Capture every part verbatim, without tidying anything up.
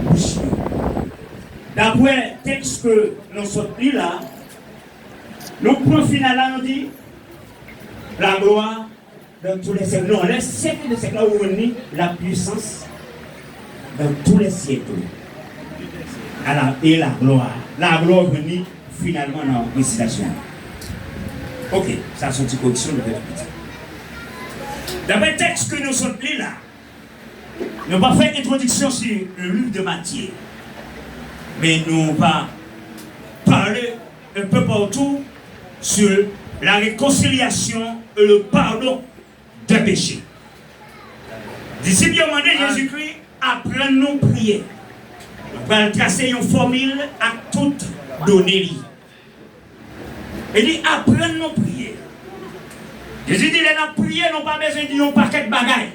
bouch yo. Daprè tèks ke nou sot li la, nou pran final la, nou di, la gloire dans tous les siècles. Non, les siècles des siècles la, ou jwenn li, la puissance dans tous les siècles. A la, et la gloire. La gloire jwenn li finalman nan resitasyon an. Ok, sa se yon ti koreksyon nou fè tout piti. Daprè tèks ke nou sot li la, nou pa fè entwodiksyon sou le livre de Matthieu, men nou va pale un peu partout sur la réconciliation et le pardon des péchés. Disip yo mande Jezikri aprann nou priye. Nou pral trase yon fòmil ak tout done li. Li di, aprann nou priye. Jezi di, lè n ap priye, nou pa bezwen di yon pakèt bagay.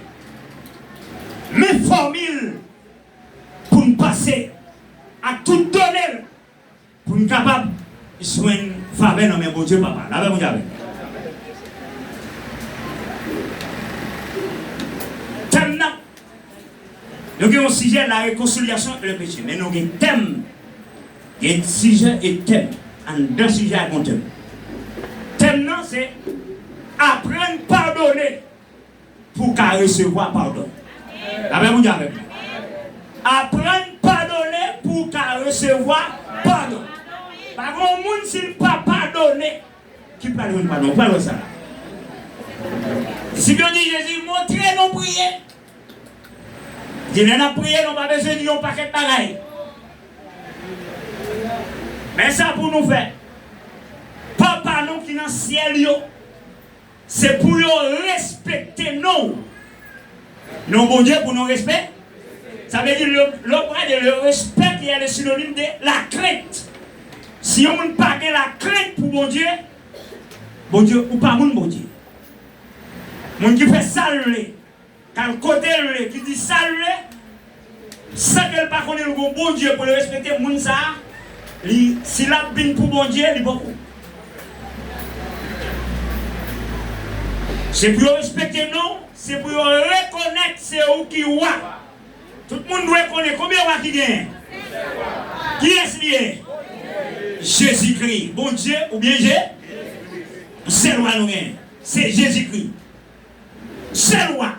Men fòmil pou n pase ak tout done l pou n kapab jwenn favè nan men Bondye Papa. Lapè Bondye avè n. Tèm nan, nou gen yon sijè, la réconciliation et le péché. Men nou gen tèm, gen sijè e tèm. Anndan sijè a gen yon tèm. Tèm nan se aprann padone pou w ka resevwa padon. Lapè Bondye avèk nou. Aprann padone pou w ka resevwa padon. Pa gen yon moun, si l pa padone, ki pral jwenn padon. Ou pral wè sa la. Disip yo di Jezi, montre nou priye. Di, lè n ap priye, nou pa bezwen di yon pakèt bagay. Men sa pou nou fè. Papa nou ki nan syèl yo, se pou yo respekte non w. Non Bondye pou nou respè. Sa vle di, le, le mot de le respect qui est le synonyme de la crainte. Si yon moun pa gen la crainte pou Bondye, Bondye, ou pa moun Bondye. Moun ki fè sa l vle, k al kote l vle, ki di sa l vle, san ke l pa konnen l gon Bondye pou l respekte, moun sa a, li, si l ap vin pou Bondye, li poko. Se pou yo respekte non w, se pou yo rekonèt se ou ki wa. Tout moun dwe konnen konbyen wa ki genyen. Kiyès li ye? Jezikri. Bondye oubyen Je, sèl wa nou genyen. Se Jezikri. Sèl wa.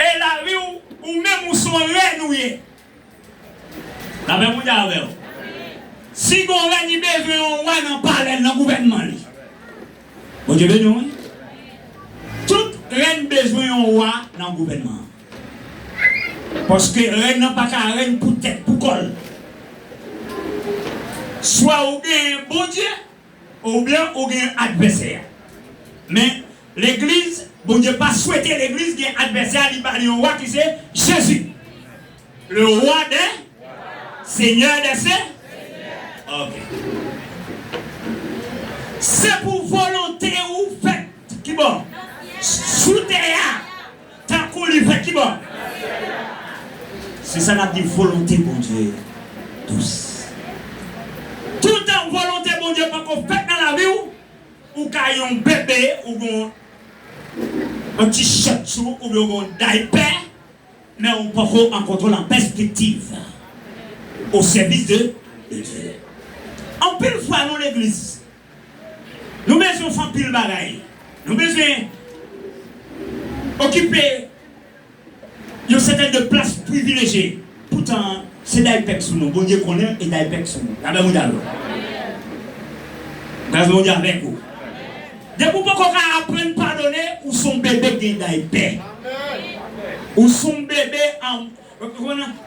E lavi w, ou menm ou se yon rèn ou ye. Lapè Bondye avè w. Si gon rèn, li bezwen yon wa nan palè l, nan gouvènman li. Bondye beni w, wi. Tout rèn bezwen yon wa nan gouvènman an. Paske rèn nan pa ka rèn pou tèt, pou kò l. Swa ou genyen Bondye, oubyen ou gen advèsè a. Men, legliz, Bondye pa swete legliz gen advèsè a, li ba li yon wa ki se Jezi. Le roi des seigneurs des se-, ok. Se pou volonte ou fèt. Ki bò? Sou tè a. Tankou li fèt ki bò? Se sa n ap di volonte Bondye dous. Toutan volonte Bondye pako fèt nan lavi w, ou ka yon bebe, ou gon yon ti chòt sou ou, oubyen ou gon daypè, men ou pako an kontwòl an pèspektiv, au service de, de Dieu. Anpil fwa nou legliz, nou bezwen fè anpil bagay. Nou bezwen okipe yon sètèn de plas privilejye. Poutan, se daypè k sou nou. Bondye konnen e daypè k sou nou. Lapè Bondye avè w. Gras Bondye avèk ou. Depi w poko ka aprann padone, ou se yon bebe k gen daypè. Ou se yon bebe an,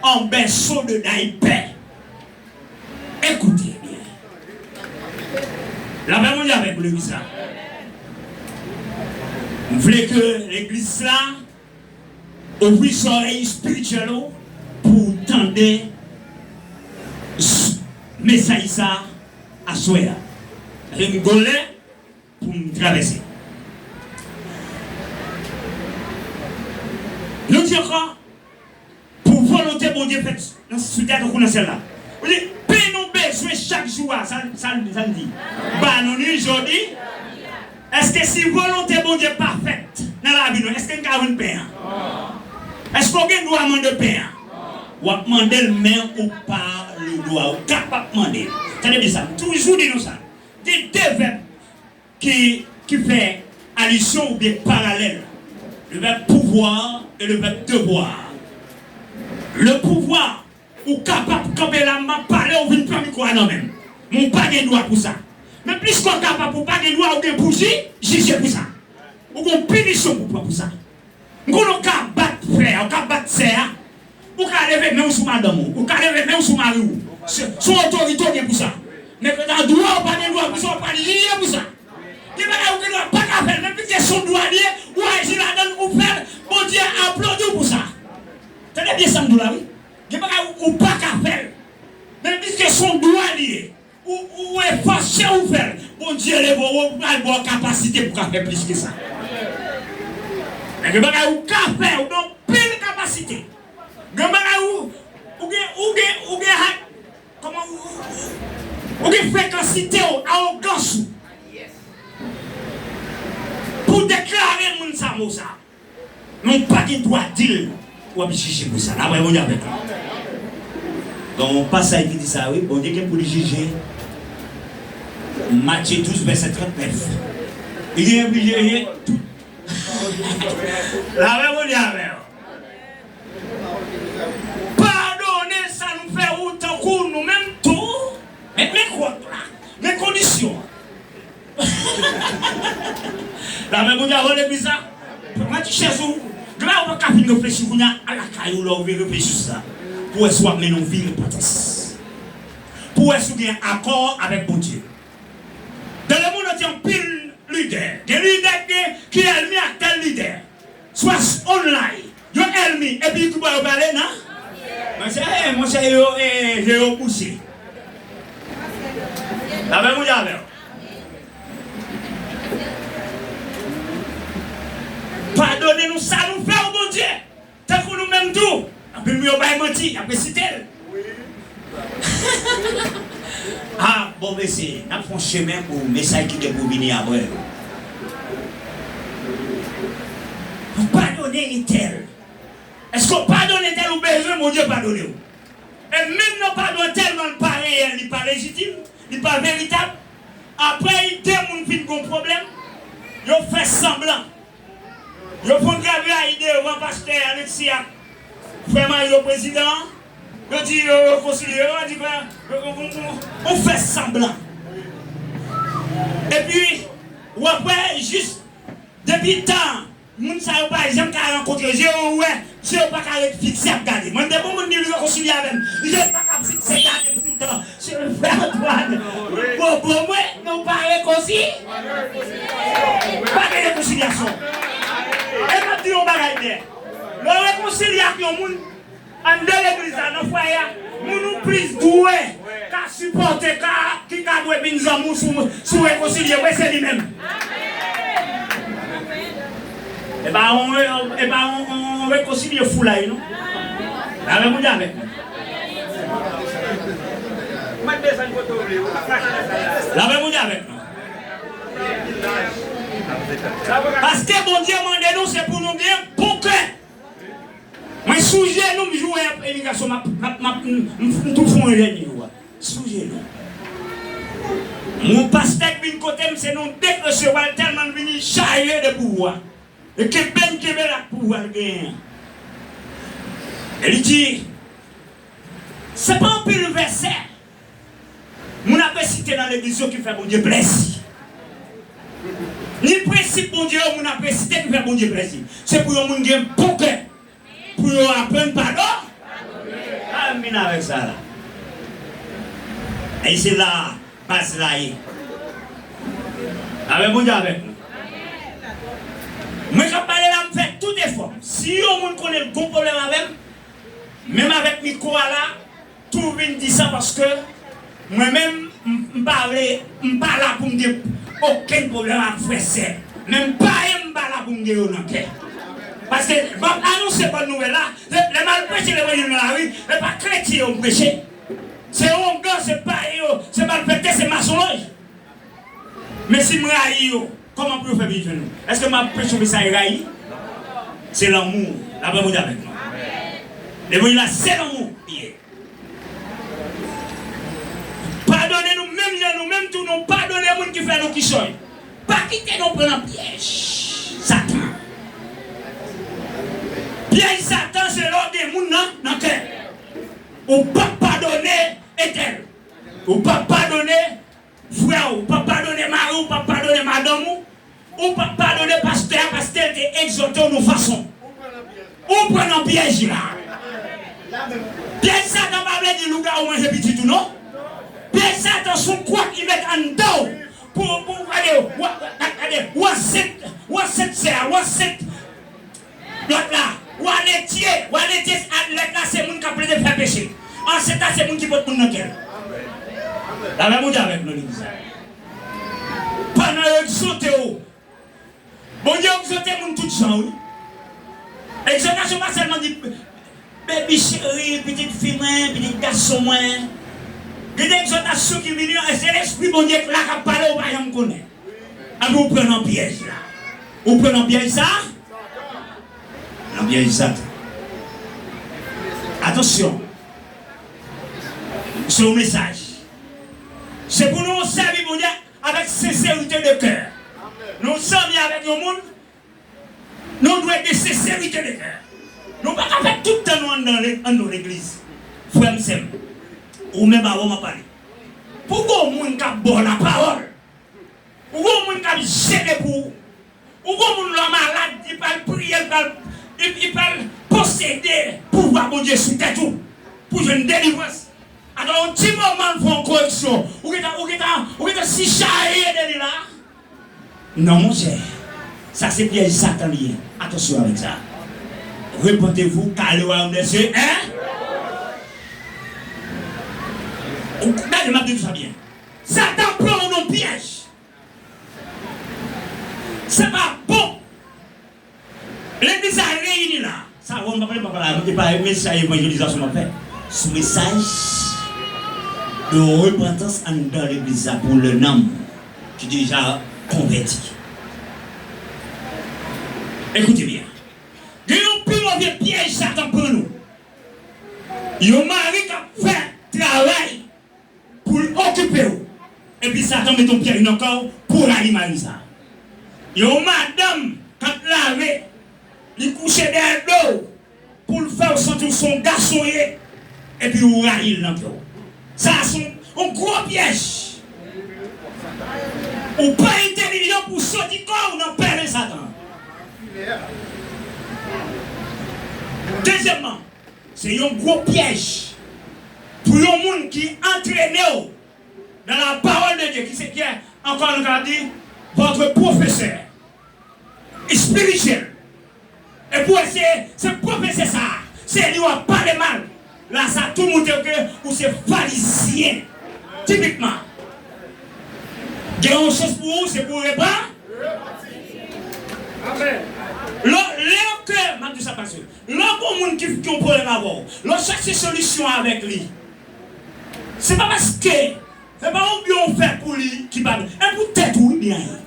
an bèso de daypè. Ekoute byen. Lapè Bondye avèk legliz la. M vle ke legliz la ouvri zòrèy espirityèl ou pou w tande s-, mesaj sa aswè a. Paske m gon lè pou m travèse. Nou di ankò, pou volonte Bondye fèt nan, sou tè tankou nan syèl la. Ou di, pen nou bezwen chak jou a, sa, sa, sa l di. Ba nou li jodi. Èske si volonte Bondye pa fèt nan lavi nou, èske n ka jwenn pen an? Èske w gen dwa mande pen an? W ap mande l, men ou pa le dwa. Ou kapab mande l. Tande byen sa, m toujou di nou sa. Gen de vèb ki, ki fè alisyon oubyen paralèl. Le verbe pouvoir et le verbe devoir. Le pouvoir, ou kapab kanpe la, m ap pale, ou vin pran mikwo a nan men m. Men ou pa gen dwa pou sa. Men plis ke w kapab, ou pa gen dwa, ou gen pou ji-, jije pou sa. Ou gen yon pinisyon pou pran pou sa. M konnen w ka bat frè a, w ka bat sè a. Ou ka leve men w sou madanm ou. Ou ka leve men w sou mari w. Se, se yon otorite w gen pou sa. Men nan dwa, ou pa gen dwa pou sa, ou pral jije pou sa. Gen bagay ou gen dwa pa ka fè l, men piske se yon dwa li ye, ou aji ladan l, ou fè l, Bondye aplodi w pou sa. Tande byen sa m di w la, wi. Gen bagay ou, ou pa ka fè l, men piske se yon dwa li ye. Ou, ou efòse w fè l. Bondye leve w wo, pral ba w kapasite pou ka fè plis ke sa. Men gen bagay ou ka fè, ou gen anpil kapasite. Gen bagay ou, ou gen, ou gen, ou gen ha-, kòman ou, ou, ou gen frekansite w, awogans ou. Pou w deklare moun sa, mo sa. Men w pa gen dwa di l w ap jije pou sa. Lapè Bondye avèk nou. Gon pasaj ki di sa, wi, Bondye gen pou li jije. Matye douz, vèsè trannèf. Li gen pou li jije tout. Lapè Bondye avèk nou. Padone sa nou fè ou tankou nou menm tou. Men, men kwòt la. Men kondisyon an. Lapè Bondye avè w legliz la. Pran ti chèz ou. Gen bagay ou pa ka fin reflechi kounye a, al lakay ou lè ou vin reflechi sou sa. Pou wè si w ap mennen yon vi repantans. Pou wè si w gen akò avèk Bondye. Dans le monde entier, anpil lidè. Gen lidè ki, ki ènmi ak tèl lidè. Swa online. Yo ènmi, epi ki bò yo prale, non? Monchè, eh, monchè, yo, eh, je yo bouche. Lapè Bondye avè w. Padone nou sa nou fè w, Bondye. Tankou nou menm tou. Anpil moun yo bay manti, y ap resite l. Ah, bon, mesye, n ap fè yon chemen pou mesaj ki gen pou vini apre. Ou padone entèl. Èske w padone entèl ou bezwen Bondye padone w? E menm nan padon an tèlman l pa reyèl, li pa lejitim, li pa veritab. Apre de moun fin gon pwoblèm, yo fè sanblan. Yo fè yon gravyayi devan pastè Alexis ak frè Mario prezidan an. Yo di yo rekonsilye, yo di frè, yo, yo, yo, yo fè sanblan. Epi, w ap wè jis depi tan moun sa yo pa janm ka rankontre, je yo wè, je yo pa ka ret fikse ap gade. Mwen, de bon moun li rekonsilye avè m, je pa ka fikse gade m toutan. Se frè Antoine, bobo mwen, nou pa rekonsi-, pa gen rekonsilyasyon. E m ap di yon bagay byen. Lè w rekonsilye ak yon moun, anndan legliz la, nan fwaye a, moun ou plis dwe ka sipòte, ka, ki ka dwe vin zanmi w si w, si w rekonsilye, wi, se li menm. E pa yon, e pa yon, yon rekonsilye foulay, non. Lapè Bondye avèk nou. Lapè Bondye avèk nou. Paske Bondye mande nou, se pou nou gen bon kè. Mwen sou jenou m, jou wè emigrasyon, m ap, m ap, m ap, m, m, m tou fon jèn yo a. Sou jenou. Yon pastè k vin kote m, se nan yon dek resevwa l tèlman l vini chaje de pouvwa. E kenbe n kenbe l ak pouvwa l genyen an. E li di, se pa anpil vèsè moun ap resite nan legliz yo ki fè Bondye plèzi. Ni prensip Bondye yo moun ap resite ki fè Bondye plèzi. Se pou yon moun gen bon kè. Pou yo aprann padon. A, m vin avèk sa la. E se la baz la ye. Avèk Bondye avèk nou. Mwen k ap pale la, m fè tout efò m. Si yon moun konnen l gon pwoblèm avè m, menm avèk mikwo a la, tou vin di sa paske mwen menm, m, m pa vle, m pa la pou m gen okenn pwoblèm ak frè sè. Men m pa ye, m pa la pou m gen yo nan kè. Paske m ap anonse bòn nouvèl la, lè, lè m al preche levanjil nan lari, e pa kretyen yo m preche. Se ongan, se payen yo, se malfektè, se masonlòj. Men si m rayi yo, kòman pou yo fè vin jwenn nou? Èske m ap preche yon mesaj rayi? Se lanmou. Lapè Bondye avèk nou. Levanjil la, se lanmou. ye. Padone nou menm jan nou menm tou nou padone moun ki fè nou kichòy. Pa kite nou pran nan pyèj Satan. Pyèj Satan se lè w gen moun nan, nan kè. Ou p ap padone entèl. Ou p ap padone frè w, ou p ap padone mari w, ou p ap padone madanm ou, ou p ap padone pastè a paske l te egzòte w yon fason. Ou pran nan pyèj la. Pyèj Satan pa vle di lougawou manje pitit ou non. Pyèj Satan se yon kwòk li met anndan w pou, pou gade, w, gade, w ansent, w ansent sè a, w ansent lòt la, w ale tye, w ale tye lòt la se moun k ap plede fè peche. Ansent la se moun ki pot moun nan kè l. Lavè Bondye avèk nou legliz la. Pandan yo egzòte w, Bondye egzòte moun tout jan wi. Egzòtasyon pa sèlman di baby cheri, pitit fi mwen, pitit gason mwen. Gen de egzòtasyon ki vini an, se lespri Bondye k la k ap pale ou pa janm konnen. Anpi ou pran nan pyèj la. Ou pran nan pyèj sa? Nan pyèj Satan. Atansyon. Se yon mesaj. Se pou nou sèvi Bondye avèk senserite de kè. Nou zanmi avèk yon moun, nou dwe gen senserite de kè. Nou pa ka fè tout tan nou anndan le-, anndan legliz. Frè m, sè m, ou menm avè w m ap pale. Pou gon moun k ap ba w lapawòl, ou gon moun k ap jene pou ou, ou gon moun lè w malad, li pral priye, li pral, li, li pral posede pouvwa Bondye sou tèt ou pou jwenn delivrans. Atò, yon ti moman l fè yon koreksyon, ou gentan, ou gentan, ou gentan sichaye de li la. Non, monchè. Sa se pyèj Satan li ye. Atansyon avèk sa. Repentez-vous, car le royaume des cieux est. Ou, gade, m ap di nou sa byen. Satan pran w nan pyèj. Se pa bon. Legliz la reyini la. Sa wè m pa pale, m pa pale, e pa mesaj evanjelizasyon m ap fè. Sou mesaj de repantans anndan legliz la pou le nanm ki deja konvèti. Ekoute byen. Gen yon pi move pyèj Satan pran nou. Yon mari k ap fè travay pou l okipe w. Epi Satan met yon pyèj nan kò w pou w rayi mari sa a. Yon madanm k ap lave, li kouche dèyè do w pou l fè w santi w se yon gason w ye, epi w rayi l nan kè w. Sa a se yon, yon gwo pyèj. Ou pa entèlijan pou w soti kò w nan pèlen Satan. Dezyèmman, se yon gwo pyèj pou yon moun ki antrene w dans la parole de Dieu, ki se, ki, ankò nou ka di, votre professeur spirituel. Epi w wè se, se pwofesè sa a, se li w ap pale mal. La sa tou montre ke ou se farizyen. Tipikman, gen yon chans pou ou, se pou w repa. Lè, lè ke, m ap di sa pase, lè w gon moun ki, ki yon pwoblèm avè w, lè w chache solisyon avèk li, se pa paske se pa yon byen w fè pou li ki pa byen. E pou tèt ou wi byen an ye.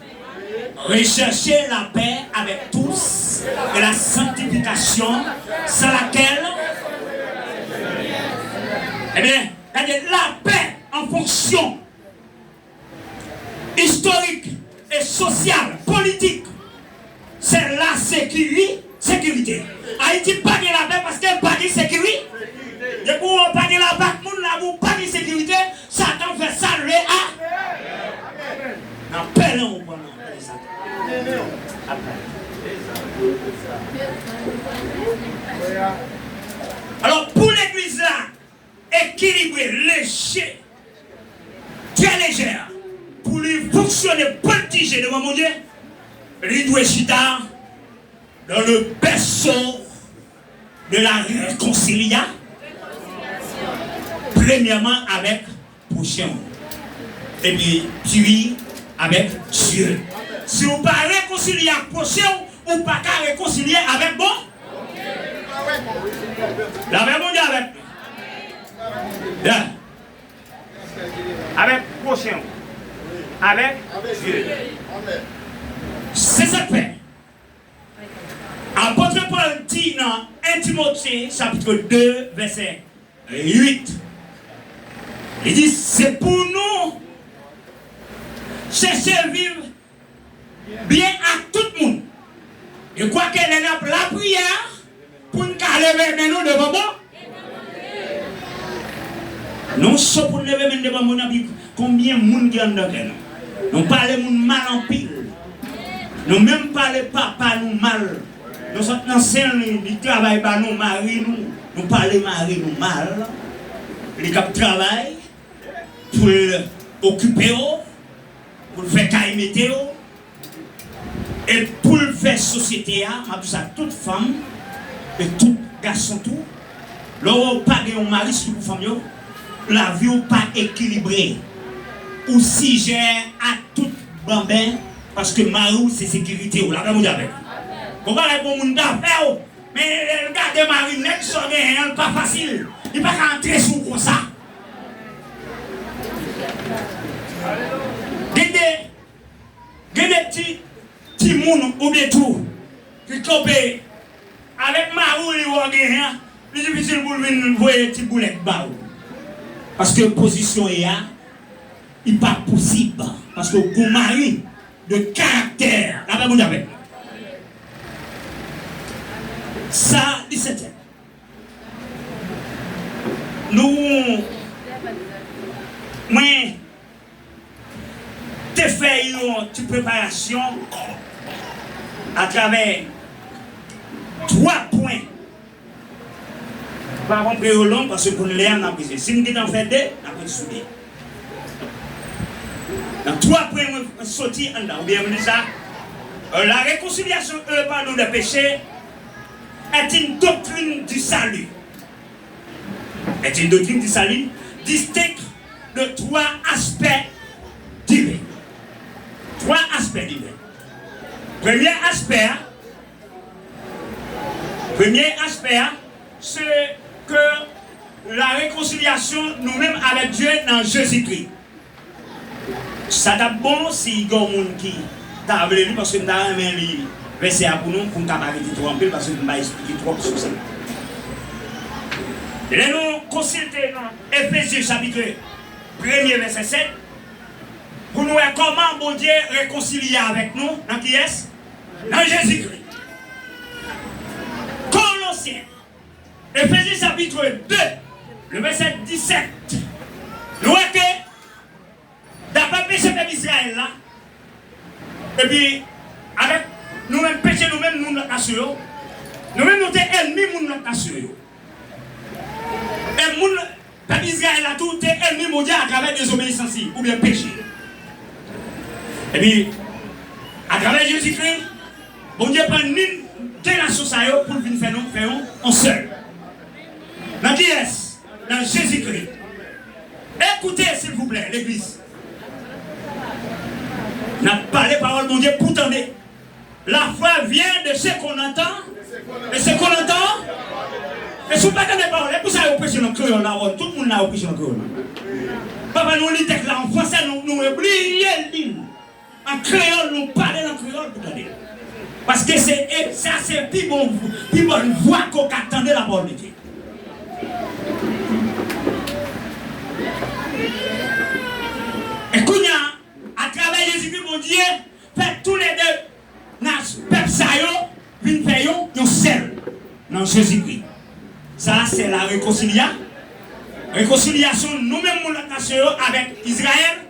Recherchez la paix avec tous et la sanctification sans laquelle, ebyen, gade, lapè an fonksyon istorik e sosyal, politik, se la sekiri-, sekirite. Ayiti pa gen lapè paske l pa gen sekiri-, depi w pa gen lapè ak moun la, ou pa gen sekirite, Satan fè sa l vle a. Nan pèlen ou pran nan pèlen Satan. Alò, pou legliz la, ekilibre, leje, trè lejè, pou li fonksyone, voltije devan Bondye, li dwe chita dans le berceau de la réconciliation, premyèman avèk pwochen w, epi pi avèk Dye. Si w pa rekonsilye ak pwochen w, ou pa ka rekonsilye avèk Bon-, avèk Bondye avèk nou. Avèk pwochen w. Avèk Dye. Se sa k fè apot Pòl di nan en Timote chapit de vèsè uit. Li di, se pou nou chèche viv byen ak tout moun. Dekwake lè n ap lapriyè, pou n ka leve men nou devan Bon. Nou cho pou n leve men n devan Bon, n ap di konbyen moun ki anndan kè nou. Nou pale moun mal anpil. Nou menm pale papa nou mal. Nou sot nan sen li, li travay ba nou, mari nou. Nou pale mari nou mal. Li k ap travay pou l okipe w, pou l fè kay mete w, e pou l fè sosyete a, m ap di sa tout fanm e tout gason tou, lè w wè w pa gen yon mari sitou pou fanm yo, lavi w pa ekilibre. Ou sijè a tout banben, paske mari w se sekirite w. Lapè Bondye avè w. Gon bagay pou moun ta fè w, men lè l gade mari nèg sa w genyen an, l pa fasil. Li pa ka antre sou w konsa. Gen de, gen de ti, timoun oubyen tou ki kanpe avèk mari w li wè w genyen an, li difisil pou l vin voye ti boulèt ba ou. Paske pozisyon w ye a, li pa posib. Paske w gon mari de karaktè. Lapè Bondye avè w. Sa, li sèten. Nou, mwen te fè yon ti preparasyon atravè twa pwen. Pa pran kreyòl long, paske pou n lè a, n ap bezwen. Si n gentan fè de, n ap ret sou de. Nan twa pwen mwen soti anndan, oubyen mwen di sa, euh, la réconciliation et le pardon des péchés est une doctrine du salut. Est une doctrine du salut distincte de trois aspects divins. Twa aspè diven. Premye aspè a, premye aspè a, se ke la rekonsilyasyon nou menm avèk Dye nan Jezikri. Sa t ap bon si gen yon moun ki ta vle li, paske m ta renmen li vèsè a pou nou, pou m ka pa rete twò anpil, paske m pa eksplike twòp sou sa. Lè nou konsilte nan Efezyen chapit premye vèsè sèt, pou nou wè kòman Bondye rekonsilye avèk nou nan kiyès? Nan Jezikri. Kolosyen, Efezyen chapit de, le vèsè disèt, nou wè ke daprè peche pèp Izrayèl la, epi avèk nou menm peche nou menm moun lòt nasyon yo, nou menm nou te ènmi moun lòt nasyon yo. E moun, pèp Izrayèl la tou te ènmi Bondye atravè dezobeyisans li, oubyen peche. Epi, atravè Jezikri, Bondye pran ni de nasyon sa yo pou l vin fè nou, fè yon, yon sèl. Nan kiyès? Nan Jezikri. Ekoute, silvouplè, legliz. N ap pale pawòl Bondye pou tande. La foi vient de ce qu'on entend, et ce qu'on entend. E si w pa tande pawòl, e pou sa yo preche nan kreyòl la, wè, tout moun la yo preche nan kreyòl la. Papa, nou li tèks la an fransè, nou, nou bliye li l. An kreyòl, nou pale l an kreyòl pou tande l. Paske se, e sa se pi bon, pi bòn vwa ke w ka tande lapawòl de Dye. E kounye a, atravè Jezikri, Bondye fè toulede nas-, pèp sa yo vin fè yon, yon sèl nan Jezikri. Sa a se la rekonsilya, rekonsilyasyon nou menm moun lòt nasyon yo avèk Izrayèl,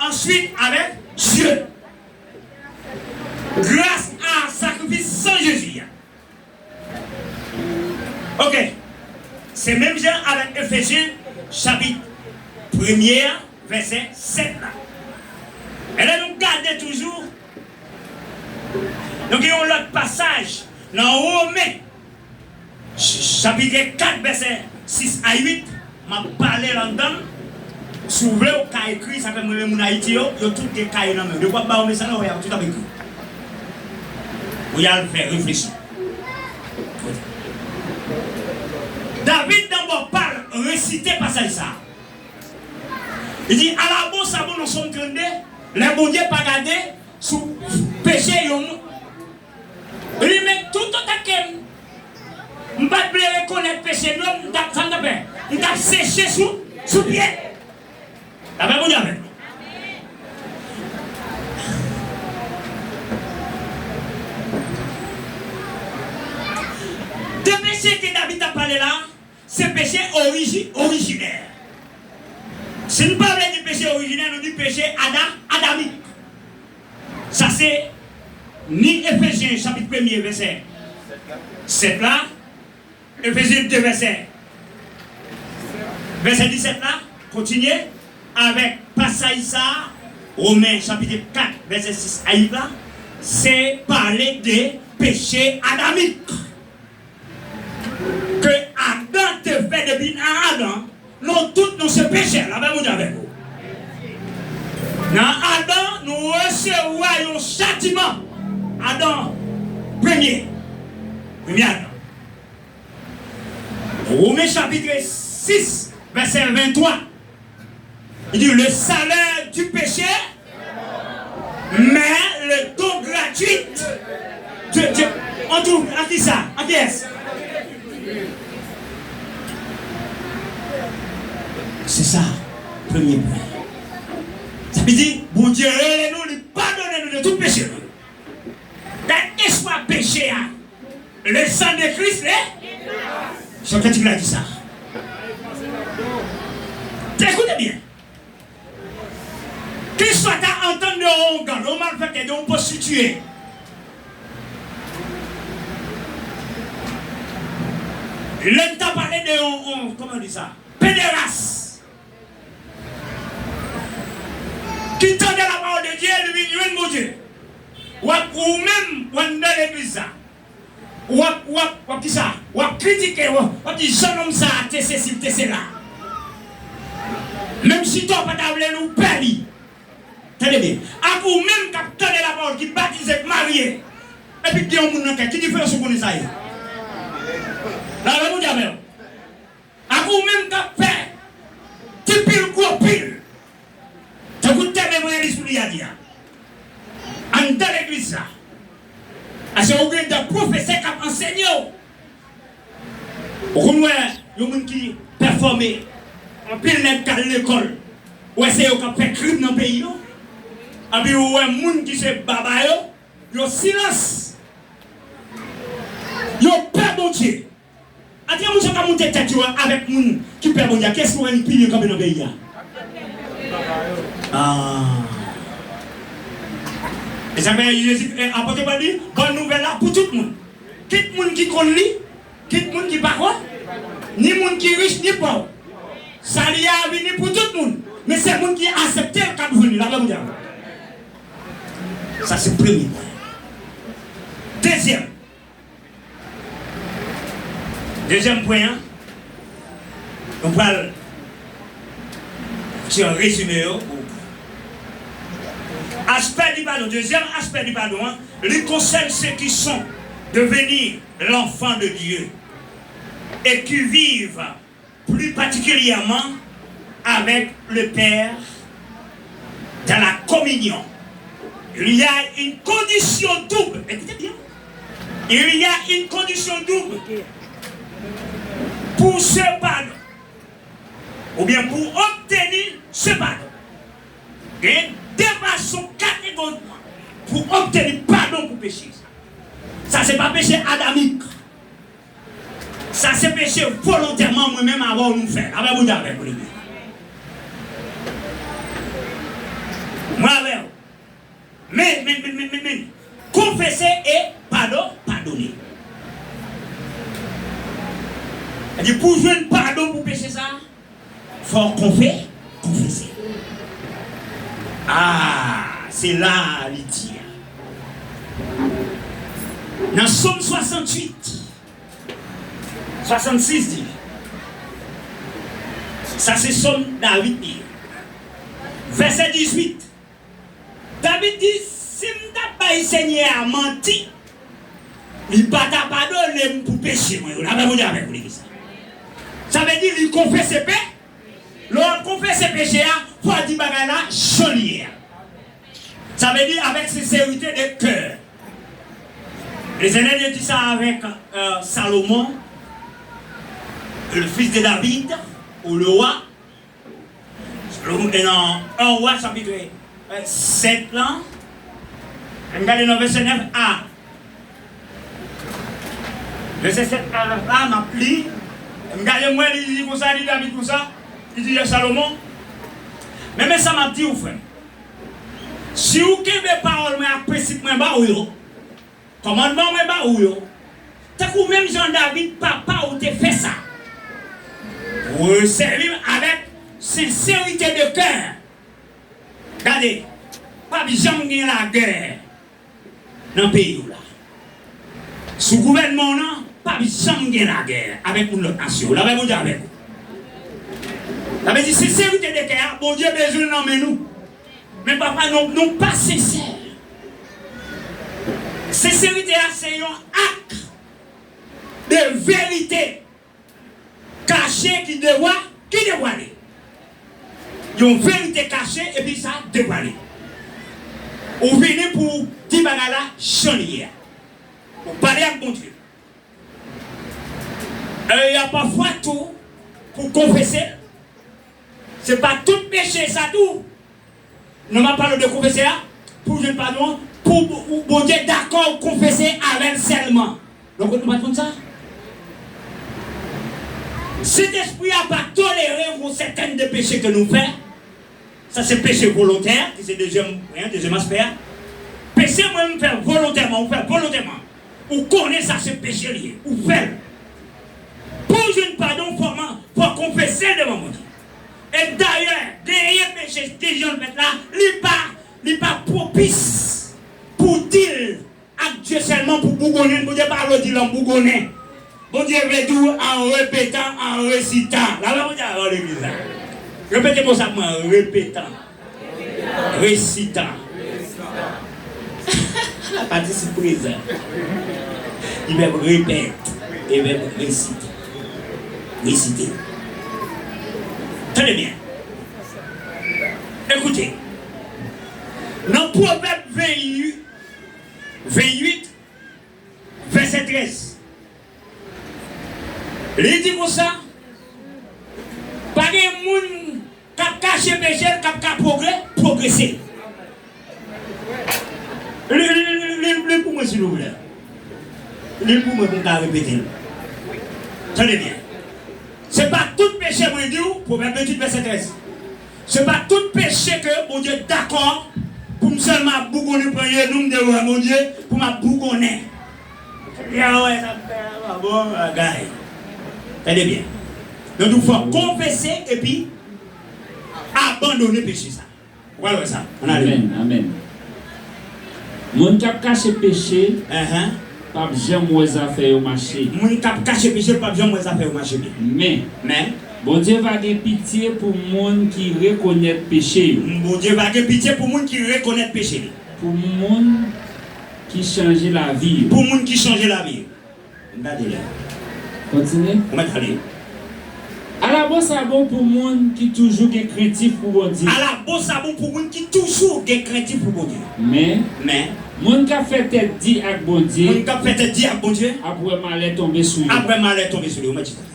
answit avèk Dye. Gras a sakrifis san Jezi a. Ok. Se menm jan avèk Efezyen chapit premye a, vèsè sèt la. E lè nou gade toujou, nou gen yon lòt pasaj nan Women, ch-, chapit kat, vèsè sis a uit, m ap pale l anndan l. Si w vle, w ka ekri, sa fè m renmen moun Ayiti yo, yo tout gen kaye nan men yo. Depi w ap ba yo mesaj la, w ap tout ap ekri. Pou y al fè reflechi. David nan bò pa l resite pasaj sa a. Li di, ala bon sa bon nan Sòm trannde, lè Bondye pa gade sou peche yon moun. Li di, men toutotan ke m, m pa t vle rekonèt peche m yo, m t ap, sa m t ap fè? M t ap seche sou, sou pye. Lapè Bondye avèk nou. De peche ke David t ap pale la, se peche oriji-, orijinè. Si n pa vle di peche orijinè, nou di peche ada-, adamik. Sa se ni Efezyen chapit premye vèsè sèt la, Efezyen de vèsè, vèsè disèt la, kontinye avèk pasaj sa a, Women chapit kat vèsè sis a uit la, se pale de peche adamik. Ke Adan te fè depi nan Adan, nou tout nou se pechè, lapè Bondye avèk ou. Nan Adan, nou resevwa yon chatiman. Adan, premye, premye Adan. Women chapit sis, vèsè venntwa. Il dit, le salaire du péché, mais le don gratuit de Dieu. An tou, an kisa? An kiyès? Se sa, premye pwen. Sa vle di, Bondye rele nou, li padone nou de tout peche nou. Gade espwa peche a. Le sang de Christ, le. Se kantik la di sa. Ekoute byen. Keswa ta antann de yon gang, yon malfektè, de yon pwostitiye. Lè n ta pale de yon, yon, kòman di sa? Pederas. Ki tande la parole de Dieu, li vin jwenn Bondye. W ap, ou menm, w anndan legliz la. W ap, w ap, w ap kisa? W ap kritike, w ap, w ap di jan nonm sa a te sesi, te sela. Menm chita w pa ta vle l, ou pè li. Tande byen. Ak ou menm k ap tande lapawòl, ki batize, k marye, epi k gen yon moun nan kay, ki diferans ou konnen sa ye? Lapè Bondye avè w. Ak ou menm k ap fè ti pil gwo pil. Tankou tèm evanjelis Willy a di a. Anndan legliz la. Paske ou gen de pwofesè k ap ansenye w. Ou konn wè yon moun ki pèfòme, anpil nèg k al lekòl. Ou wè se yo k ap fè krim nan peyi yo. Epi ou wè moun ki se baba yo, yo silans. Yo pè Bondye. Antre moun sa ka moute tèt yo a avèk moun ki pè Bondye a. Kiyès ki wè li pi byen kanpe nan peyi a? Ah. E sa fè Jezi, eh, apot Pòl di, bòn nouvèl la pou tout moun. Kit moun ki konn li, kit moun ki pa konn, ni moun ki rich, ni pòv. Sali a vini pou tout moun. Men se moun ki aksepte l k ap jwenn li. Lapè Bondye avè w. Sa se premye pwen. Dezyèm. Dezyèm pwen an, nou pral fè yon rezime yo. Aspè di padon, dezyèm aspè di padon an, li konsène ceux qui sont devenus l'enfant de Dieu et qui vivent plus particulièrement avec le Père dans la communion. Il y a une condition double. Écoutez bien. Il y a une condition double pour ce pardon. Ou bien pour obtenir ce pardon. Gen de fason kategorikman pou obtenir padon pou peche sa. Sa se pa peche adamik. Sa se peche volontèman mwen menm avè w nou fè. Avè Bondye avè w, li. Mwen avè w. Men, men, men, men, men, men. Konfese e padon, padone. Sa di pou jwenn padon pou peche sa, fò w konfe-, konfese. Ah, se la li di a. Nan Sòm swasanntuit, swasannsis di, sa se Sòm David li ye. Vèsè dizuit, David di, si m t ap bay Senyè a manti, li pa ta padone m pou peche mwen yo. Lapè Bondye avèk ou, legliz. Sa vle di li konfese pe-, lè w ap konfese peche a, fò w di bagay la jan li ye a. Sa vle di avec sincérité de cœur. Letènèl te di sa avèk, euh, Salomon, le fils de David, Ou le wa. Selon, e nan en wa chapit, e, sèt lan, ann gade nan vèsè nèf a. Vèsè sèt a la, m ap li. Ann gade, m wè li di konsa, li di David konsa, li di Salomon. Men, men sa m ap di w, frè m. Si w kenbe pawòl mwen ak prensip mwen ba w yo, kòmandman mwen ba ou yo, tankou menm jan David, papa ou, te fè sa. Ou sèvi m avèk senserite de kè. Gade, p ap janm gen lagè nan peyi w la. Sou gouvènman w nan, p ap janm gen lagè avèk moun lòt nasyon. Lapè Bondye avèk ou. Sa vle di, senserite de kè a, Bondye bezwen l nan men nou. Men papa, nou, nou pa sensè. Senserite a se yon ak de verite kache ki devwa, ki devwale. Yon verite kache epi sa devwale. Ou vini pou w di bagay la jan l ye a. Ou pale ak Bondye. E, y a pafwa tou, pou konfese, se pa tout peche sa tou. Non, m ap pale de konfese a, pou jwenn padon, pou Bo-, Bondye dakò w konfese avè l sèlman. Donk, nou pa t konn sa? Sentespri a pa tolere yon sètèn de peche ke nou fè. Sa se peche volontè, ki se dezyèm, en, dezyèm aspè a. Peche mwen m fè volontèman, ou fè volontèman. Ou konnen sa se peche l ye, ou fè l. Pou w jwenn padon, fò man, fò w konfese l devan Bondye. E dayè, genyen peche, dezyèm fèt la, li pa, li pa pwopis pou w di l ak Dye sèlman, pou bougonnen. Bondye pa vle w di l an bougonnen. Bondye vle di w an repetan, an resitan. Lapè Bondye avè w legliz la. Repete mo sa pou mwen, repetan. Resitan. Patisip prezan. Li vèb repèt. E vèb resite. Resite. Tande byen. Ekoute. Nan Pwovèb vennuit, vennuit, vèsè trèz. Li di konsa, pa gen moun k ap kache peche l k ap ka pwogre-, pwogrese. Li, li, li, li, li pou mwen, silvouplè. Li pou mwen pou m ka repete l. Tande byen. Se pa tout peche mwen di w, Pwovèb ventuit, vèsè trèz. Se pa tout peche ke Bondye dakò pou m sèlman ap bougonnen, pran jenou m devan Bondye, pou m ap bougonnen. Yahweh, sa m fè a pa bon bagay. Tande byen. Donk, fò konfese epi abandone peche sa. Ou pral wè sa. Ann ale. Amèn, amèn. Moun k ap kache peche, enhen, p ap janm wè zafè yo mache. Moun k ap kache peche, p ap janm wè zafè yo mache byen. Men, men, Bondye va gen pitye pou moun ki rekonèt peche yo. Bondye va gen pitye pou moun ki rekonèt peche li. Pou moun ki chanje lavi yo. Pou moun ki chanje lavi yo. M gade la. Kontinye. Ou mèt ale. Ala bon sa bon pou moun ki toujou gen krentif pou Bondye. Ala bon sa bon pou moun ki toujou gen krentif pou Bondye. Men, men, moun k ap fè tèt di ak Bondye, moun k ap fè tèt di ak Bondye, ap wè malè tonbe sou yo. Ap wè malè tonbe sou li. Ou mèt chita.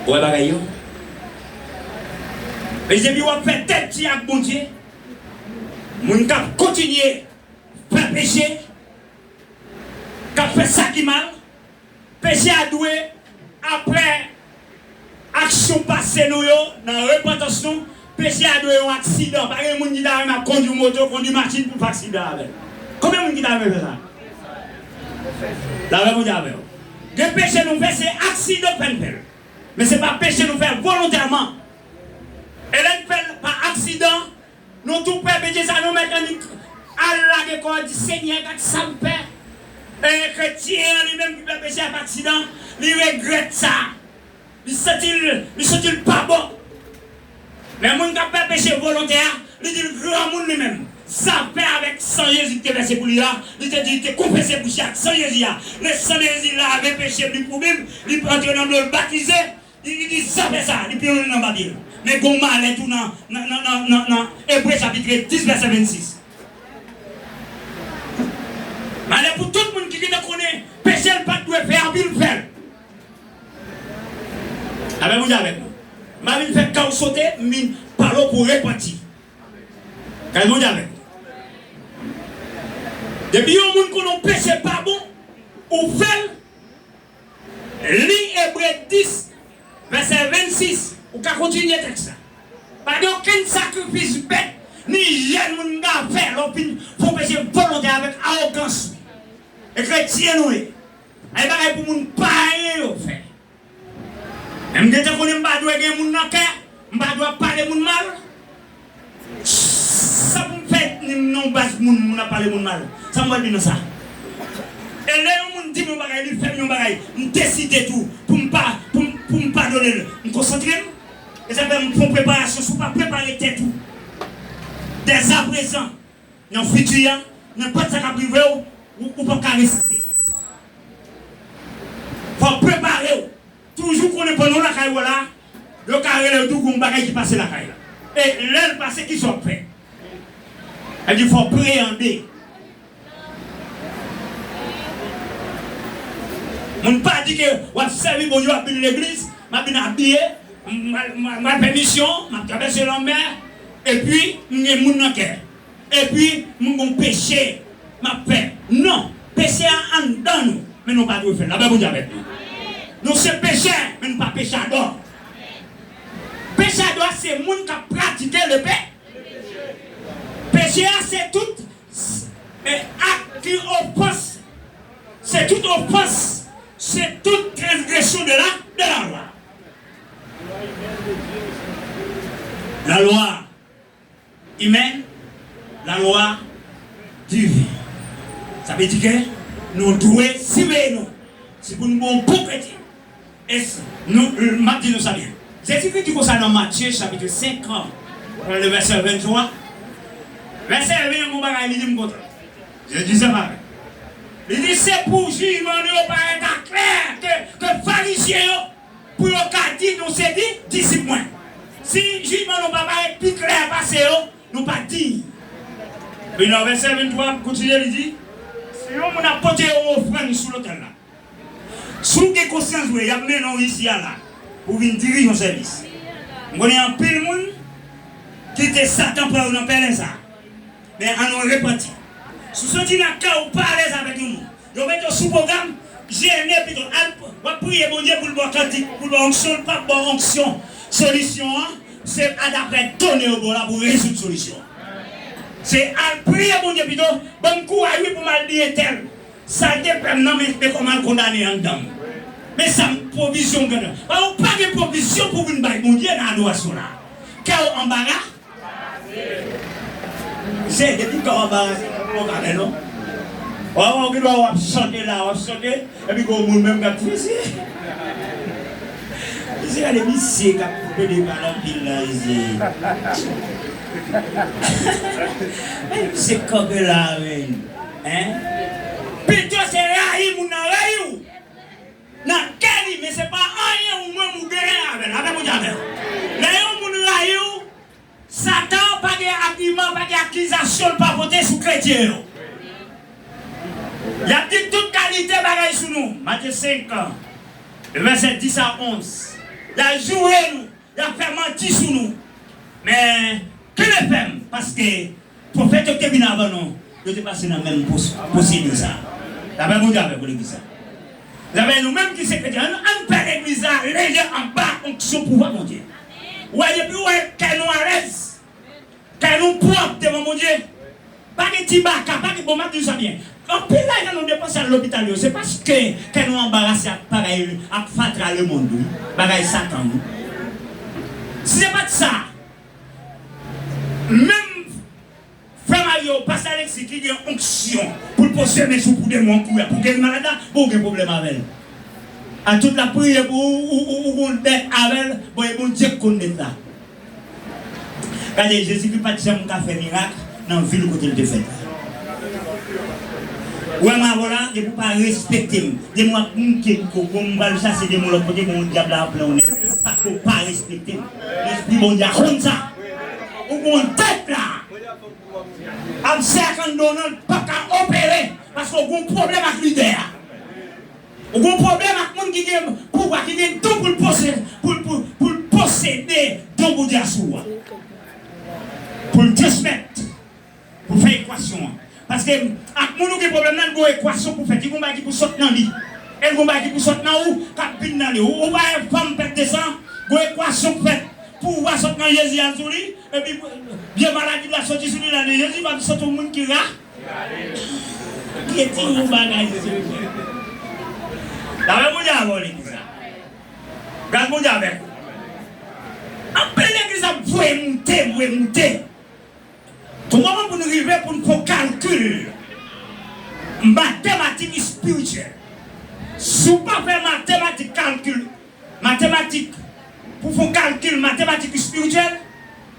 Ou wè bagay yo? E depi w ap fè tèt di ak Bondye, moun k ap kontinye fè peche, k ap fè sa ki mal, peche a dwe, apre aksyon pase nou yo, nan repantans nou, peche a dwe yon aksidan. Pa gen moun ki ta renmen ap kondui moto, kondui machin pou fè aksidan avè l. Konbyen moun ki ta renmen fè sa? Lapè Bondye avè w. Gen peche nou fè, se aksidan k fè n fè l. Men se pa peche nou fè volontèman. E lè n fè l pa aksidan, nou tou pè peche sa, nou mèt annik al lage kò, di, Senyè, gad sa m fè. E kretyen an li menm ki fè peche a pa aksidan, li regrèt sa. Li santi l, li santi l pa bon. Men moun k ap fè peche volontè a, li di l granmoun li menm. Zafè avèk san Jezi ki te vèse pou li a, li te di, li te konfese bouch li ak san Jezi a. Lè san Jezi lave peche m, li kouvri m, li antre nan dlo, l batize. Li, li di zafè sa, li pi loin nan papye l. Men gon malè tou nan, nan, nan, nan, nan, nan Ebre chapit dis, vèsè vennsis. Malè pou tout moun ki gentan konnen peche l pa t dwe fè, anpi l fè l. Amèn, Bondye avèk nou. M pa vin fè kè w sote, m vin pale w pou w repanti. Kay Bondye avèk nou. Depi yon moun konnen yon peche pa bon, ou fè l, li Ebre dis, vèsè vennsis, ou ka kontinye tèks la. Pa gen okenn sakrifis bèt, ni jèn moun ka fè, lè w fin fè yon peche volontè avèk awogans. E kretyen nou ye. Ay bagay pou moun payen yo fè. Men m gentan konnen m pa dwe gen moun nan kè, m pa dwe ap pale moun mal. Sa pou m fè ni m nan baz moun, moun ap pale moun mal. Sa m pral di nan sa? E lè yon moun di m yon bagay, li fè m yon bagay, m deside tou pou m pa, pou m, pou m padone l. M konsantre m. E sa fè m fè yon preparasyon. Si w pa prepare tèt ou, dèzaprézan, nan fiti a, nenpòt sa k ap rive w, ou, ou p ap ka reziste. Fò w prepare w. Toujou konnen pandan w lakay ou la, yo ka rele w di w gen yon bagay ki pase lakay la. E lè l pase, kisa w ap fè? Sa di fò w preyande. Moun pa di ke w ap sèvi Bondye, w ap vin legliz, m ap vin abiye, m, m, m, m al fè misyon, m ap travèse lanmè, epi m gen moun nan kè. Epi, m gon peche m ap fè. Non, peche a anndan nou, men nou pa dwe fè l. Lapè Bondye avèk nou. Nou se pechè, men nou pa pechadò. Pechadò a se moun k ap pratike le pe-, peche a se tout, eh, ak ki ofans. Se tout ofans, se tout transgression de la, de la loi. La loi humaine, la loi divine. Sa vle di ke nou dwe siveye nou. Si pou nou bon, bon kretyen. E s-, nou, m ap di nou sa byen. Jezikri di konsa nan Matye chapit senk, le vèsè venntwa. Vèsè ven, yon bagay li di m kontan. Jezi se pare. Li di, se pou jijman nou yo parèt aklè ke, ke Farizyen yo, pou yo ka di nou se di, disip mwen. Si jijman nou pa parèt pi klè pase yo, nou pa diy. Epi nan vèsè venntwa, ap kontinye, li di, si yon moun ap pote yon ofrann sou lotèl la, si w gen konsyans vre, y ap mennen w isi a la, pou w vin dirije yon sèvis. M konnen anpil moun ki te Satan pran yo nan pèlen sa. Men ann nou repanti. Si w santi nan kè w pa alèz avèk yon moun, yo mete w sou pwogram, jene pito. Al, w ap priye Bondye pou l ba w kantik, pou l ba w onksyon, l p ap ba w onksyon. Solisyon an, se a daprè done yo ba w la pou w rezoud solisyon an. Se al priye Bondye pito, ban m kouraj wi pou m al di entèl. Sa l te fè m nan, men, men kòman l kondane anndan m. Men sa m pwovizyon m gentan. Pa, ou pa gen pwovizyon pou w vin bay Bondye nan adorasyon la. Kè w anbara, Se depi kò w anbarase, w pa ka fè non. W ap, w ap, w ap chante la, w ap chante, epi gen yon moun menm k ap di, mesye, mesye, gade misye k ap plede pale anpil la, mesye. Men misye kanpe la, men. Hein? Pito se rayi moun nan rayi w. Nan kè li, men se pa anyen ou menm ou genyen avè l. Avè Bondye avè l. Lè yon moun rayi w, Satan pa gen agiman, pa gen akizasyon l pa pote sou kretyen yo. Y ap di tout kalite bagay sou nou. Matye senk, vèsè dis a onz. Y ap joure nou, y ap fè manti sou nou. Men, kenbe fèm, paske pwofèt yo ki te vin avan nou, yo te pase nan menm pwos-, pwosedi sa. Lapè Bondye avèk ou, legliz la. Lapè nou menm ki se kretyen, ann, ann fè legliz la leve anba onksyon pouvwa Bondye. Ou wè, depi ou wè kè nou alèz, kè nou pwòp devan Bondye, pa gen ti baka, pa gen, bon, m ap di nou sa byen. Anpil lajan nou depanse al lopital yo, se paske kè nou anbarase ak bagay, ak fatra lemonn, wi. Bagay Satan, wi. Si se pa t sa, menm Frè Mario, pastè Alexis ki gen onksyon pou l poze men sou pou demon an kouri, pou geri malad la, bon, ou gen pwoblèm avè l. A tout l ap priye pou ou, ou, ou, ou gon dèt avè l, bon, e Bondye k konn dèt la. Gade, Jezikri pa t janm ka fè mirak nan vil kote l te fèt la. Ou wè m avè w la, depi w pa respekte m, demon ap moute m koko, m pral chache demon lòt kote, bon, dyab la ap plen w nèt. Paske w pa respekte m. Lespri Bondye a konn sa. Ou gon dèt la. Ap sè ak Ann Donald p ap ka opere paske w gen yon pwoblèm ak lidè a. Ou gen yon pwoblèm ak moun ki gen pouvwa, ki gen don pou l pose, pou l, pou, pou dyasou a. Pou l transmèt, pou fè ekwasyon an. Paske ak moun ou gen pwoblèm nan, l gon ekwasyon pou fèt. Li gon bagay ki pou sot nan li. E l gon bagay ki pou sot nan ou, k ap vin nan li. Ou, ou pa wè fanm pèt de san, gon ekwasyon pou fèt. Pouvwa sot nan Jezi al sou li, epi vye maladi la soti sou li la, nan Jezi pa sot yon moun ki ra. Ki ti yon bagay se vre. Dapre Bondye avè w legliz la. Gad Bondye avèk ou. Anpil legliz ap voye moute, voye moute. Tou moman pou n rive pou n fè yon kalkil matematik espirityèl. Si w pa fè matematik kalkil, matematik, pou fè yon kalkil matematik espirityèl,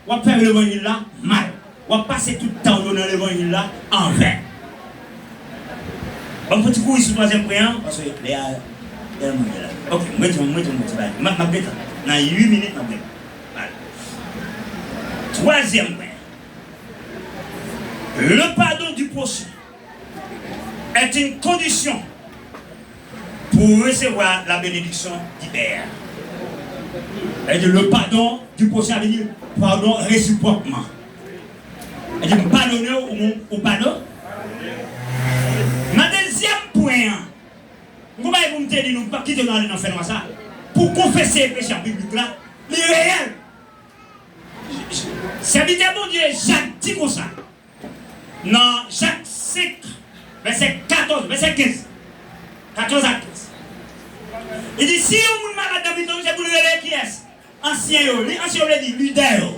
w ap fè levanjil la mal. W ap pase tout tan w yo nan levanjil la anven. Ban m fè ti kouri sou twazyèm pwen an, paske lè a, lè a mwen la. Ok, m rete, m rete, m rete, bay. M ap, m ap gentan. Nan uit minit, m ap gentan. Bay. Twazyèm pwen. Le pardon du prochain est une condition pour recevoir la bénédiction du Père. Sa vle di, le pardon du prochain vle di padon resipwòkman. Sa vle di, m padone w, ou, ou padone. Nan dezyèm pwen an, m gon bagay pou m te di nou, m p ap kite nou ale nan fènwa sa. Pou konfese peche biblik la, li reyèl. Sèvitè Bondye Jak di konsa, nan Jak senk, vèsè katòz, vèsè kenz. Katòz a kenz. Li di, si yon moun malad nan mitan nou, se pou l rele kiyès? Ansyen yo. Li ansyen yo vle di lidè yo.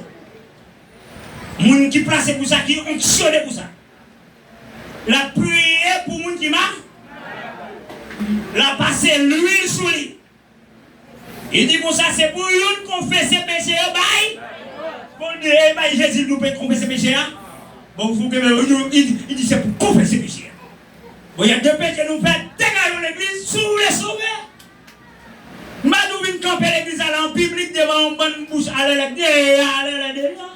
Moun ki plase pou sa, ki onksyone pou sa. L ap priye pou moun ki ma-, l ap pase lwil sou li. Li di konsa, se pou youn konfese peche yo bay Bondye, e bay Jezi nou pe konfese peche a. Bon, fou ke li, li, li di se pou konfese peche a. Bon, y a de peche nou fè, degaj yon legliz, si w vle sove. M pa di w vin kanpe legliz la an piblik devan yon bann bouch alèlè, alèlè deyò.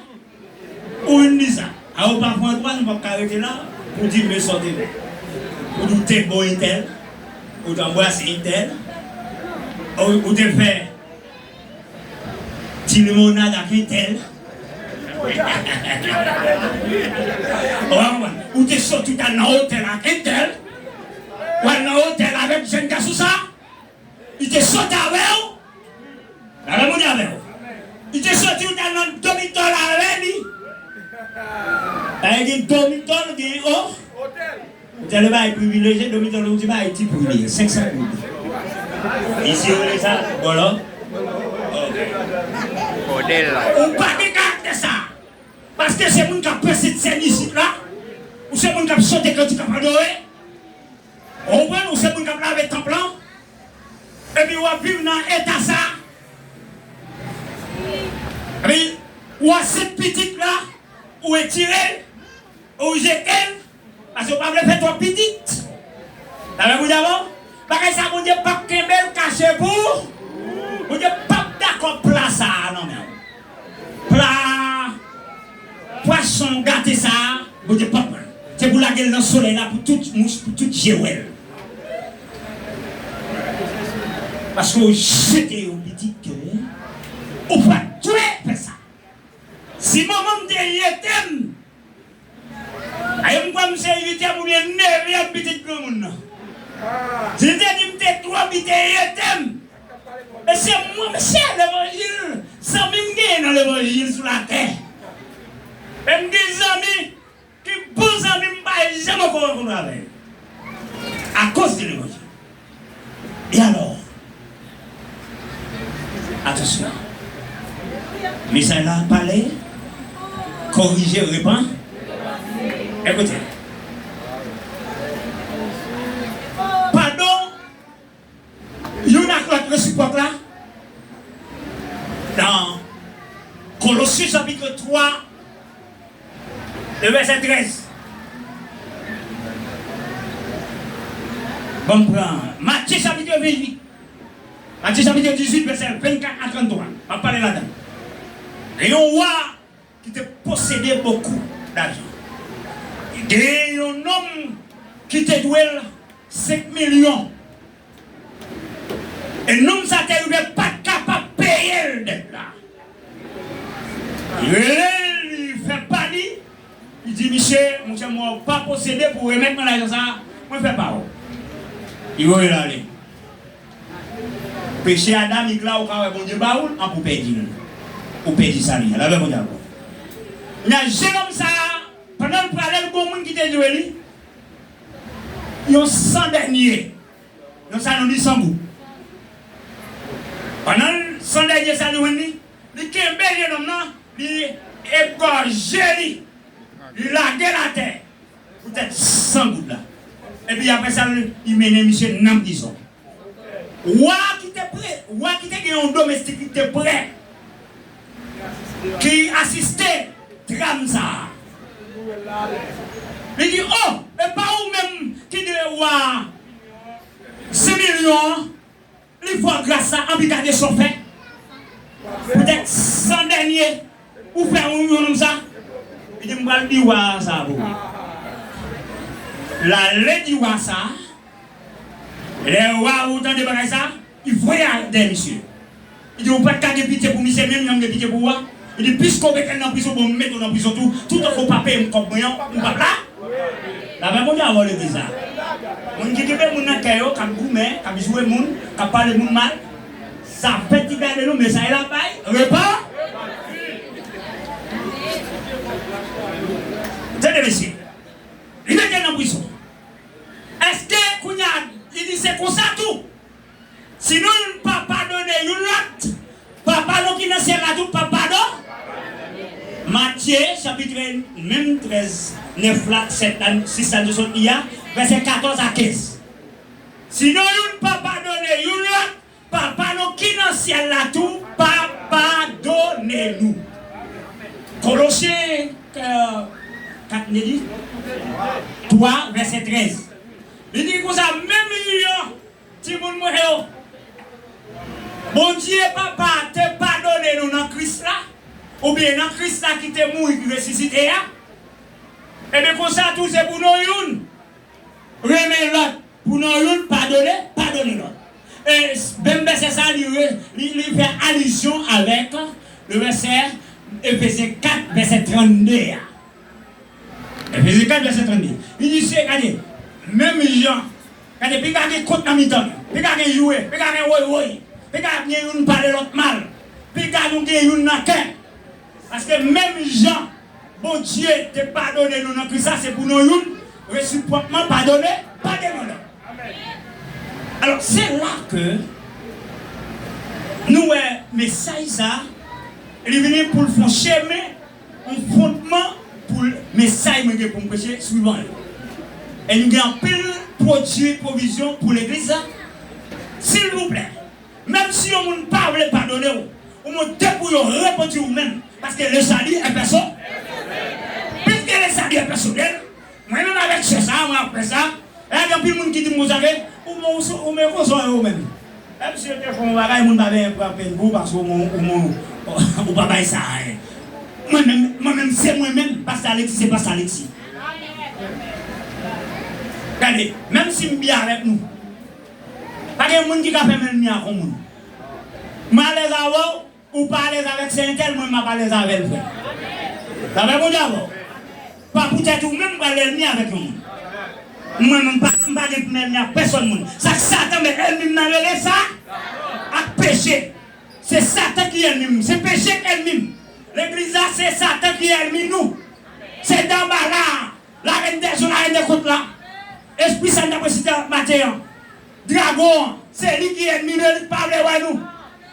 Ou vin di sa. A, ou pa pran dwa, nou p ap ka rete la pou di men sa w te fè. Ou di w te bon entèl, ou te anbrase entèl, ou, ou te fè ti limonad ak entèl. Ou konprann? Ou te soti, ou t al nan otèl ak entèl, ou al nan otèl avèk jèn gason sa. Li te sot avè w. Dapre moun avè w. Li te soti, ou t al nan domitòl avè li. Sa vle di domitòl gen o. Otèl bay privilèje, domitòl ou di bay ti pri li, senk san goud. Isi yo rele sa bòlò. Otèl. Ou pa gen karaktè sa. Paske se moun k ap pase sèn isit la. Ou se moun k ap chante kantik, k ap adore. Ou konprann, ou se moun k ap lave tanp lan, epi w ap viv nan eta sa, epi w ansent pitit la, ou retire l, ou jete l, paske w pa vle fè twòp pitit. Sa vle di w, bagay sa Bondye p ap kenbe l kache pou ou. Bondye p ap dakò pla sa a nan men w. Pla pwason gate sa a, Bondye p ap pran l. Se pou lage l nan solèy la pou tout mouch, pou tout je wè l. Paske w jete yon pitit ke ou pa t dwe fè sa. Si manman m te jete m, aye m kwè m se uityèm oubyen nevyèm pitit granmoun nan. Si l te di m te twòp, li te jete m. E se mwen, mesye, levanjil, zanmi m genyen nan levanjil sou latè. E m gen zanmi ki bon zanmi m pa janm ankò rankontre avè l. Akoz de levanjil. E alò? Atansyon. Mesaj la pale, korije, repan-, ekoute. Padon, youn ak lòt resipwòk la, nan Kolosyen chapit twa, le vèsè trèz. Bon, m pran Matye chapit venntuit. Matye chapit dizuit, vèsè vennkat a tranntwa. M ap pale ladan. Gen yon wa ki te posede bokou lajan. Gen yon nonm ki te dwe l senk milyon. E nonm sa te rive pa t kapab peye l dèt la. Rele l, li fè pa li. Li di, "Misye, monchè, mwen w pa posede pou w remèt mwen lajan sa a, mwen fè pa w." Li voye l ale. Peche adamik la, ou ka wè Bondye ba ou l, anpi w pèdi l. Ou pèdi sali a. Lapè Bondye avè w. Kounya, jenòm sa a, pandan l prale, l gon moun ki te jwe li yon san dènye. Yon san, yon san goud. Pandan l, san dènye sa li jwenn li, li kenbe jenòm nan, li egòje li, li lage l atè poutèt san goud la. Epi apre sa, li mennen misye nan prizon. Wa ki te pre, wa ki te gen yon domestik ki te prè, ki asiste dram sa a. Li di, "O, e pa ou menm ki dwe wa a senk milyon an?" Li fè w gras sa, anpi gade sa w fè. Poutèt san dènye, ou fè yon, yon nonm sa. Li di, "M pral di wa a sa pou ou." L ale di wa sa. Lè wa a tande bagay sa, li voye al dèyè misye. Li di, "Ou pa t ka gen pitye pou misye, menm jan m gen pitye pou ou a?" Li di, "Piske w mete l nan prizon, bon, m mete w nan prizon tou. Toutotan w pa peye m kòb mwen an, m p ap la." Lapè Bondye avè w, legliz la. Moun ki kenbe moun nan kè yo, k ap goumen, k ap joure moun, k ap pale moun mal, sa fè ti gade nou, mesaj la bay repa. Tande, mesye. Li mete l nan prizon. Èske kounya, li di se konsa tou? Si nou youn pa padone youn lòt, Papa nou ki nan syèl la tou p ap padone. Matye, chapit menm trèz, nèf la, sèt la, sis la, nou sot li a, vèsè katòz a kenz. Si nou youn pa padone youn lòt, Papa nou ki nan syèl la tou p ap padone nou. Kolosyen, euh, kat, li di? Twa, vèsè trèz. Li di konsa, menm jan Timoun mwen yo, Bondye Papa te padone nou nan Kris la, oubyen nan Kris la ki te mouri, ki resisite a, ebyen konsa tou se pou nou youn renmen lòt, pou nou youn padone, padone lòt. E s-, menm vèsè sa, li re-, li, li fè alizyon avèk le vèsè Efezyen kat, vèsè trannde a. Efezyen kat, vèsè trannde. Li di, se, gade, menm jan, gade, piga gen kont nan mitan nou, piga gen joure, piga gen woy woy, piga gen youn pale lòt mal, piga nou gen youn nan kè. Paske menm jan Bondye te padone nou nan Kris la, se pou nou youn resipwòkman padone, padone lòt. Alò, se la ke nou wè mesaj sa, li vini pou l fè yon chemen, yon fondman pou mesaj mwen gen pou m preche swivan yo. E nou gen anpil pwodui, pwovizyon pou legliz la. Silvouplè, menm si yon moun pa vle padone w, ou monte pou yo repanti ou menm, paske le salut est perso-, puisque le salut est personnel, mwen menm avèk sè sa, mwen ap fè sa, e gen anpil moun ki di m konsa ke ou, ou, ou, ou men konsa ou menm. Menm si yo te fè yon bagay, moun pa benyen pran penn pou ou, paske ou, ou, ou, ou pa bay sa anyen. Mwen menm, mwen menm, se mwen menm, pastè Alexis, se pastè Alexis. Gade, menm si m byen avèk nou, pa gen moun ki ka fè m ènmi ak yon moun. Mwen alèz avè w, ou pa alèz avèk sè entèl, mwen m ap alèz avè l, frè. Sa fè Bondye avè w. Pa poutèt ou menm pral ènmi avèk yon moun. Mwen menm pa, m pa gen pou m ènmi ak pèsòn moun. Sa k Satan, men ènmi m nan rele sa ak peche. Se Satan ki ènmi m. Se peche k ènmi m. Legliz la, se Satan ki ènmi nou. Se danba la a. Larèn dè zo, larèn dè kont la. Espri sa n t ap resite maten an. Dragon an, se li ki ènmi nou, li pa vle wè nou.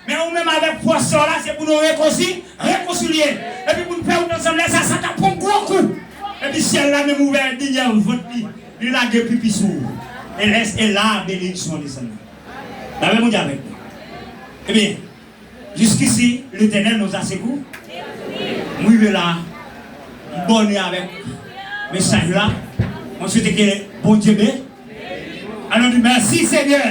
Men ou menm avèk fòs sa w la, se pou nou rekonsi-, rekonsilye. Epi pou n fè wout ansanm, lè sa, sa t ap pran gwo kou. Epi syèl la menm ouvè dèyè vant li, li lage pipi sou ou. E lè, e la, benediksyon an desann. Lapè Bondye avèk nou. Ebyen, Jusqu'ici, l'Éternel nous a secourus. M rive la, m bòne avèk mesaj la. Mwen swete ke Bondye beni. Alò di, mèsi, Senyè.